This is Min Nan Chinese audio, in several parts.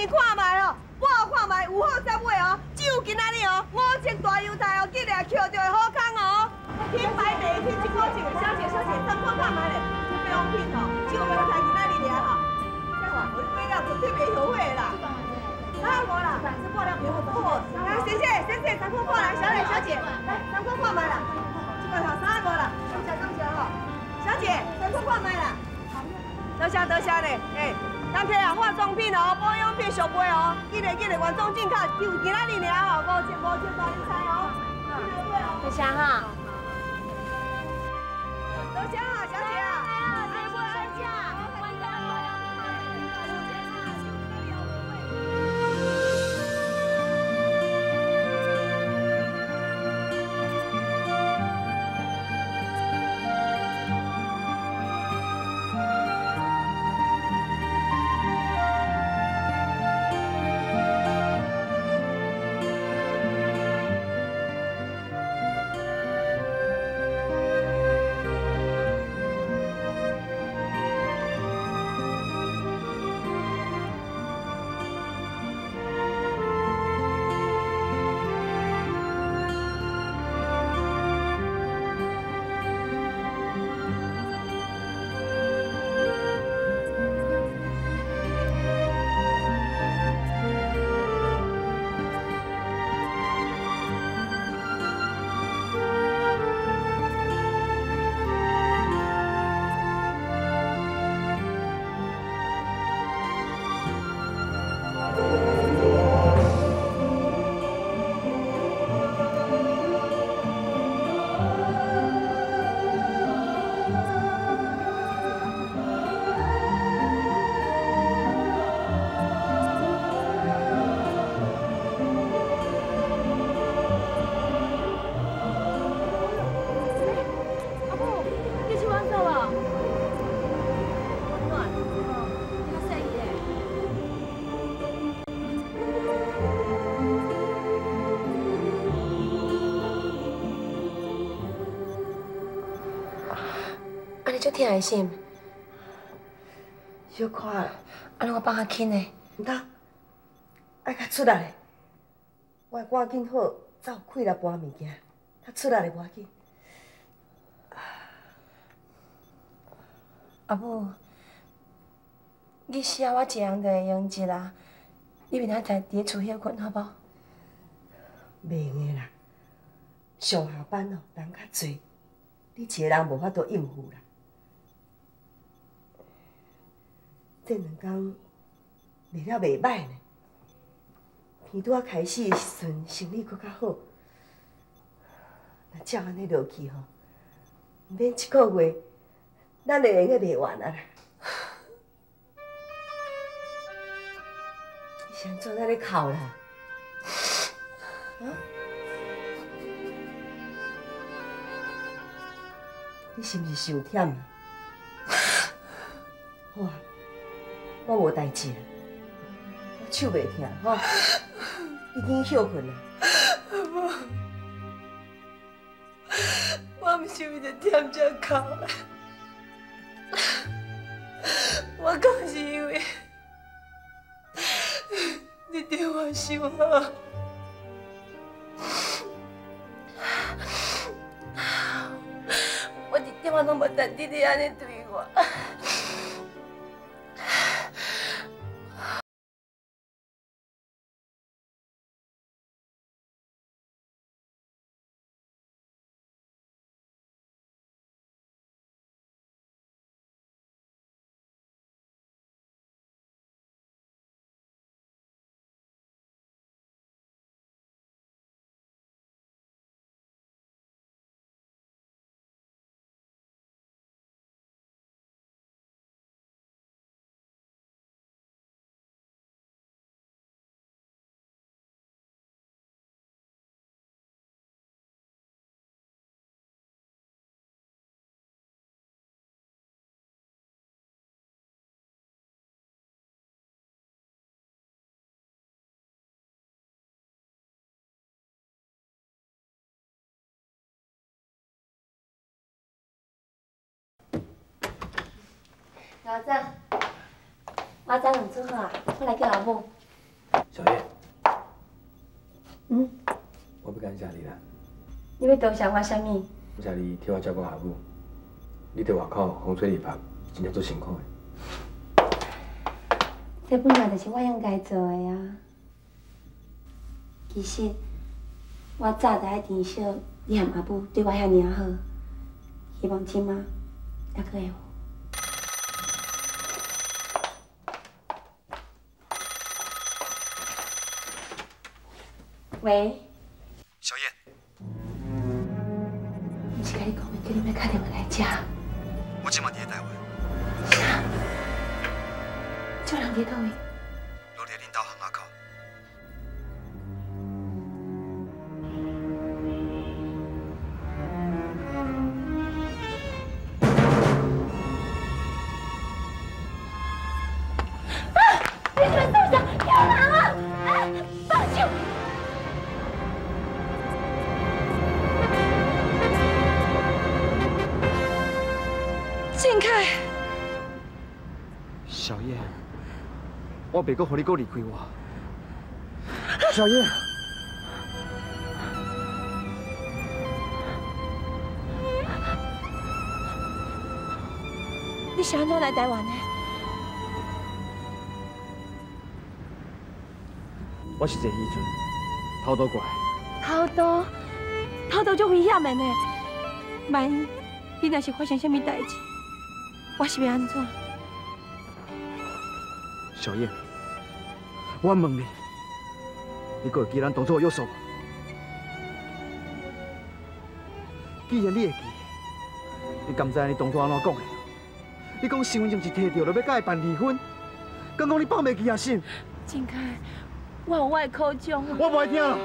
闻看覓哦，我看覓有好十买哦，只有今仔日哦，五折大优待哦，紧来捡著的好康哦。品牌袂品，这个一个小姐小姐，咱看看覓咧，这保养品哦，只有优待今仔日尔吼。这话，予你买了绝对袂后悔的啦。35啦，这半了袂好好。来，先生先生，三块半来，小姐小姐，来三块半买啦。这个头35啦，感谢感谢吼。小姐，三块半买啦。多谢多谢咧，欸。人客啊，化妆品哦，保养品俗卖哦，紧来紧来，原装进口，就今仔日尔吼，5折5折大优待哦，多谢哈。多谢啊，小姐啊。足疼的心，小可啦。按呢我放较轻的。毋得，爱较出力的。我赶紧好，走开来搬物件，较出力的无要紧。阿母，你死啊，我一个人就会用一啦。你明仔载伫咧厝歇睏好无？袂用的啦，上下班哦，人较济，你一个人无法度应付啦。这两工卖了袂歹呢，片拄仔开始的时阵，生意阁较好。若照按呢落去吼，毋免一个月，咱就会用得卖完啊啦。你是按怎在咧哭啦？啊？你是毋是伤忝啊？好啊。我无代志，我手袂疼吼，你紧歇睏啦。阿母，我毋是为著忝才哭，我哭是因为你对我伤好。我一点仔拢无值得你按呢对我。老早，我早两煮好啊，我来叫阿母。小叶，嗯，我欲感谢你啦。你欲多谢我啥物？感谢你替我照顾阿母。你伫外口风吹日曝，真正足辛苦的。这本来就是我应该做的啊。其实，我早就爱珍惜你和阿母对我遐尔好，希望这马犹阁会有。喂，小燕，毋是共你讲的，叫你欲敲电话来遮。我这马伫咧台湾。啥？这人伫佗位？落伫恁兜巷仔口。啊！你这边做啥？叫人啊！啊！放手！靖凯，小叶，我袂阁予你阁离开我。小叶，你是按怎来台湾的？我是坐渔船偷渡过来。偷渡，偷渡足危险的呢。万一你若是发生啥物代志，我是欲按怎？小燕，我问你，你阁会记咱当初的约束无？既然你会记，你敢知你当初按怎讲的？你讲身份证一提著，就欲佮伊办离婚，敢讲你放袂记啊？心？靖凯，我有我的苦衷。我无爱听啦，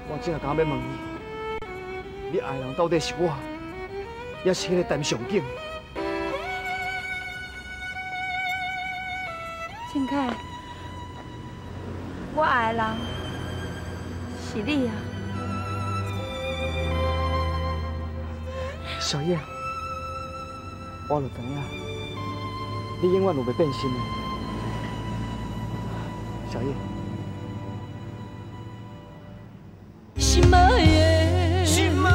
我只系敢欲问你，你爱的人到底是我，抑是彼个陈尚景？靖凯，我爱的人是你啊！小叶，我就知影，你永远都袂变心的。小叶。心爱的，心爱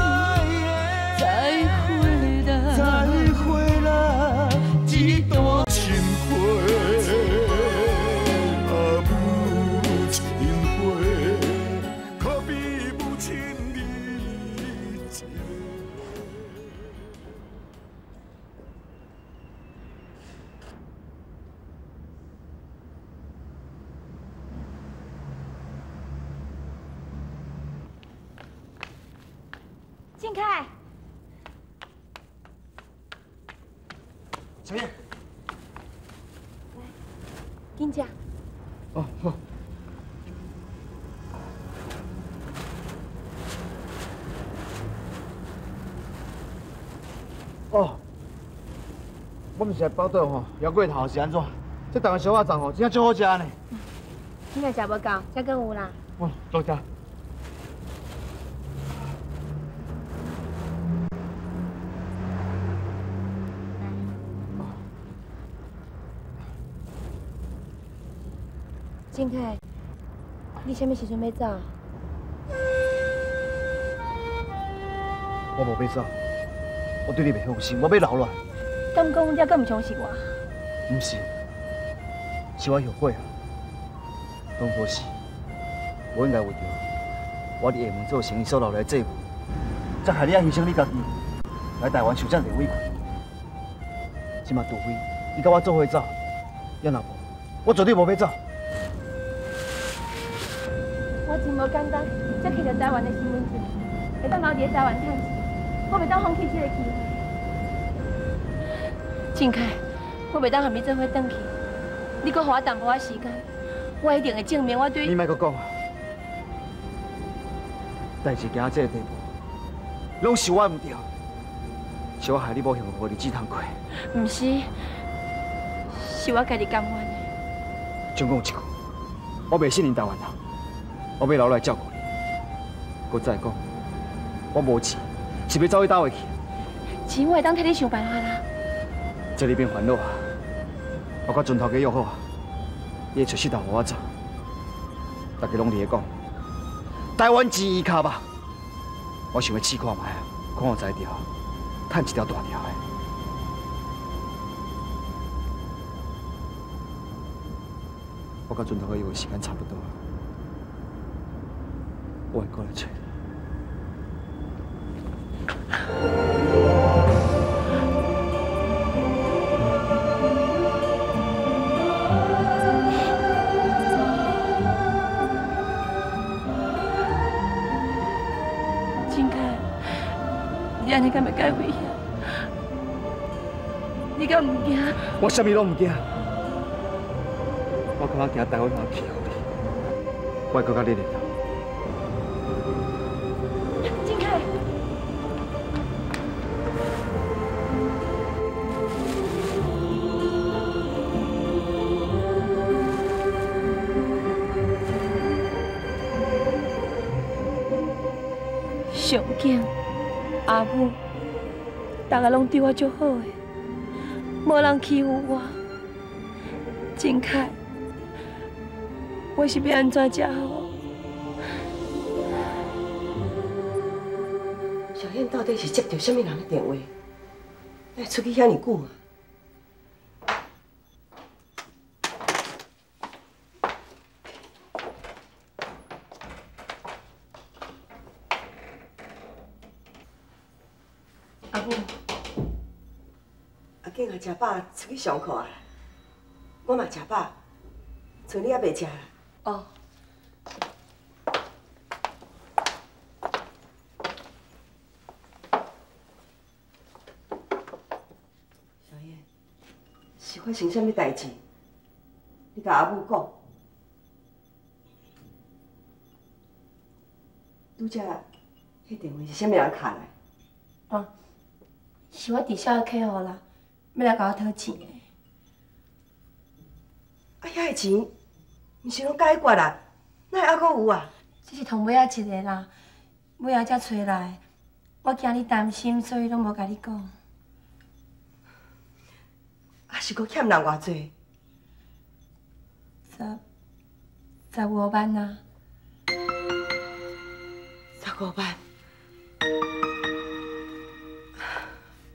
的，再会啦，再会啦，这段情花，啊母亲花，可比母亲你一个。靖凯，小叶，来，紧食。哦，好。哦，我毋是来报道吼，摇过头是按怎？这台湾烧仔粽吼，真正足好食呢。你若食无够，这阁有啦。哦，多谢。靖凯，你啥物时阵欲走？我无欲走，我对你袂放心，我欲留落来。敢讲你犹阁毋相信我？毋是，是我后悔啊。当初时，我应该为著我伫厦门做生意所留落来债务，才害你爱牺牲你家己来台湾受遮济委屈。这马除非你佮我做伙走，抑若无，我绝对无欲走。我真无简单，才摕著台湾的身份证，会当留伫咧台湾趁钱，我袂当放弃这个机会。靖凯，我袂当和你做伙转去，你阁予我淡薄仔时间，我一定会证明我对你莫阁讲啊！代志行到这个地步，拢是我毋对，是我害你无幸无日子通过。毋是，是我家己甘愿的。总讲一句，我袂信任台湾人。我欲留落来照顾你。阁再讲，我无钱，是欲走去佗位去？钱我会当替你想办法啦。这你免烦恼啊，我佮船头家约好啊，伊会揣膝头予我走。大家拢伫咧讲，台湾钱伊卡吧，我想欲试看觅，看有才调，趁一条大条的。我佮阵头约的时间差不多，我会过来揣你。金凯，你按呢敢会介危险？你敢毋惊？我啥物拢毋惊。我感觉惊台湾人欺负你，我会阁佮你联络。金凯，上囝、阿母，逐个拢对我足好的，无人欺负我。金凯。我是欲按怎才好？小燕到底是接到啥物人的电话？会出去遐尔久啊？阿母，阿囝啊，食饱出去上课啊。我嘛食饱，賰你犹未食啦。哦。小燕，是发生啥物代志？你共阿母讲。拄才彼电话是啥物人敲来？哦，是我直销的客户啦，欲来共我讨钱的。啊，遐个钱，毋是拢解决啦？哪会犹阁有啊？这是头尾仔一个啦，尾仔才揣来。我惊你担心，所以拢无共你讲。啊，是阁欠人偌济？15万啊！15万。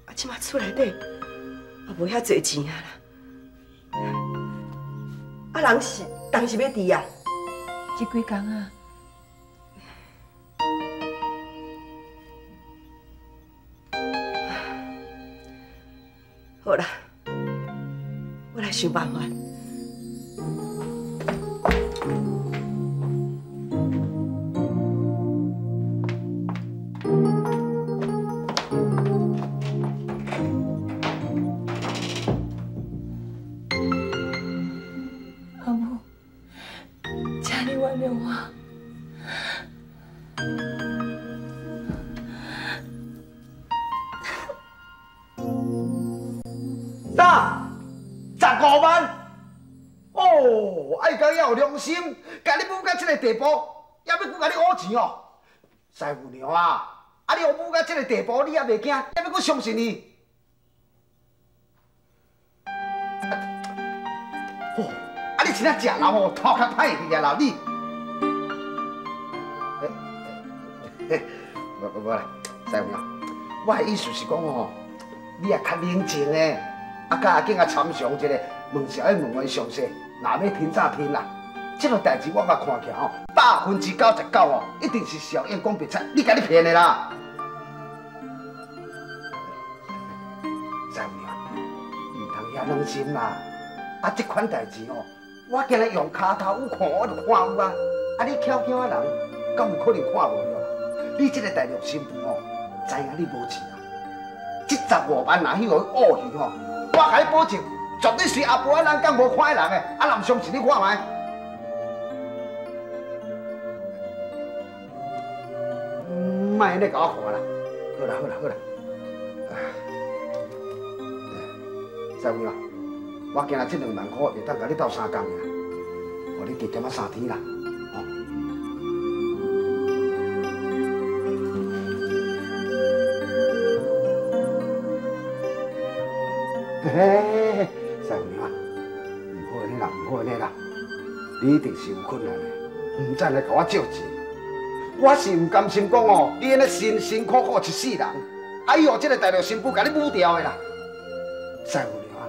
啊，这马厝内底也无遐济钱啊啦。啊，人是当时欲伫啊？这几工啊。好啦，我来想办法。阿母，请你原谅我。啥？15万？哦，爱讲要有良心，共你母到这个地步，犹欲阁共你乌钱哦？师傅娘啊，啊你予母到这个地步，你犹袂惊，犹欲阁相信伊？哦，啊你真正食人哦，头壳歹去啊啦你！无无啦，师傅娘，我的意思是讲哦，你也较冷静的。啊，佮阿囝仔参详一下，问小燕问完详细，若欲听早听啦。这个代志我共看起来吼，99%哦，一定是小燕讲白贼，你共你骗的啦。师傅娘，毋通遐软心啦。啊，这款代志吼，我今日用跤头有看，我就看有啊。啊，你巧巧的人，敢有可能看无著？你这个大陆新妇吼，知影你无钱啊。这15万若去予伊乌去吼。我共你保证，绝对是阿婆仔咱敢无看的人的，啊，若毋相信你看觅。莫按呢共我看啦，好啦好啦好啦。师傅啊，我今日这2万块会当共你斗相共尔，予你加点仔3天啦，吼。嘿，师傅娘，毋好按呢啦，毋好按呢啦，你一定是有困难的，毋知来共我借钱。我是毋甘心讲哦，你按呢辛辛苦苦一世人，啊，伊予这个大陆新妇共你侮掉的啦。师傅娘啊，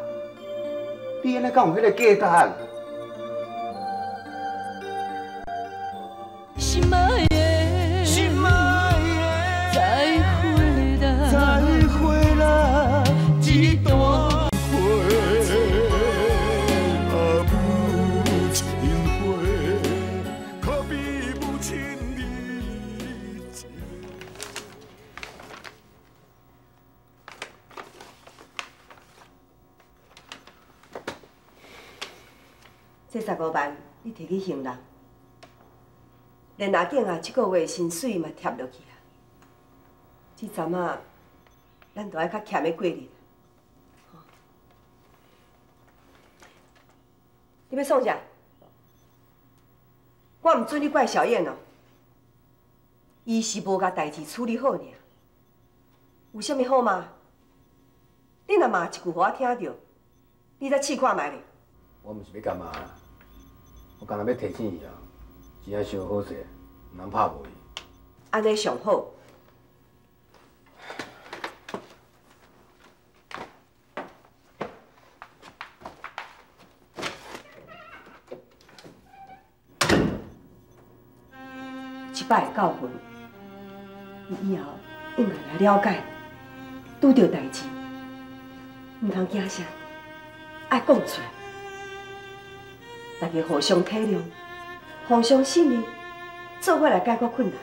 你按呢敢有彼个价值？心爱的，心爱的，再会啦，再会啦，这段花，阿母亲花，可比母亲你一个。这15万你提去还人，连阿景啊，这个月薪水嘛贴落去啊。这阵仔，咱就爱较俭的过日。你欲创啥？我毋准你怪小燕哦，伊是无共代志处理好尔。有啥物好吗？你若骂一句，予我听著，你再试看觅咧。我毋是欲共骂，我干焦欲提醒伊啊，真正伤好势，毋通拍无伊。按呢上好。这摆的教训，你以后应该来了解，拄著代志，毋通惊啥，爱讲出来。大家互相体谅，互相信任，做伙来解决困难。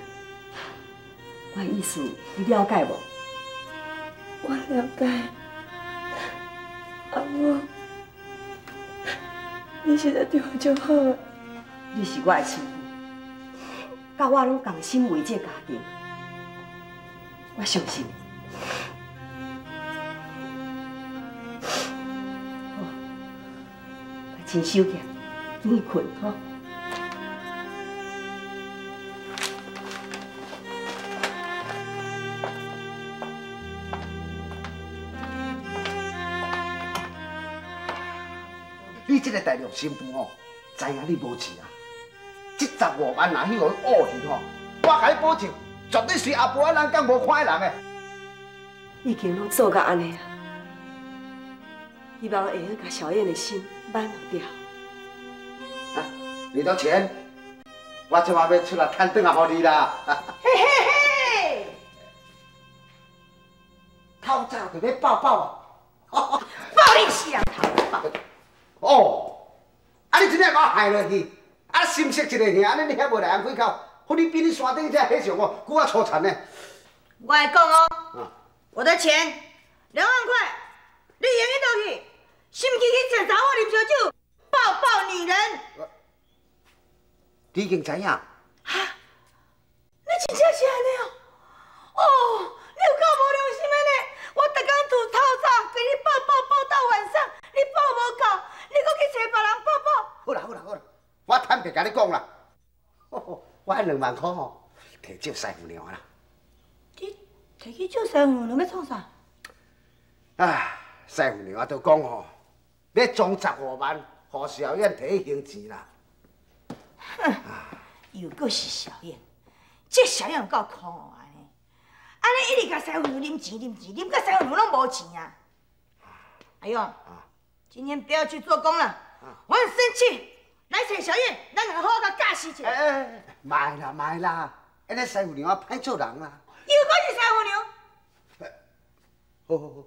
我的意思，你了解无？我了解。阿母，你实在对我足好。你是我的亲妇，佮我拢仝心为这个家庭，我相信你。好，把钱收起来。紧去睏吼。你这个大陆新妇吼，知影你无钱啊？这15万若去予伊乌去吼，我共你保证，绝对是阿婆仔人敢无看的人的。已经拢做到按呢啊，希望会用共小燕的心挽回掉。你的钱，我这马欲出来趁转来予你啦。嘿嘿嘿，透早就欲抱抱啊！抱你死人头！哦，啊你真正共我害落去，啊心色一个尔，按呢你遐无来人开口，菲律宾山顶这和尚哦，久啊粗残呢。我来讲哦，我的钱2万块，你用去倒去？是毋是去找查某啉烧酒，抱抱女人？你已经知影？哈？你真正是按呢哦？哦，你有够无良心的呢！我逐工从透早共你抱抱抱到晚上，你抱无够，你阁去找别人抱抱。好啦好啦好啦，我坦白共你讲啦，我彼2万块吼，提借师傅娘啦。你提去借师傅娘欲创啥？啊，师傅娘都讲吼，欲装15万，予小燕提去还钱啦。哼，又阁是小燕，这小燕有够可恶按呢，按呢一直共师傅娘啉钱啉钱，啉到师傅娘拢无钱啊！阿勇，今天不要去做工了，我很生气，来找小燕，咱两个好好共教示一下。哎，莫啦莫啦，按呢师傅娘歹做人啦。又阁是师傅娘。好好好，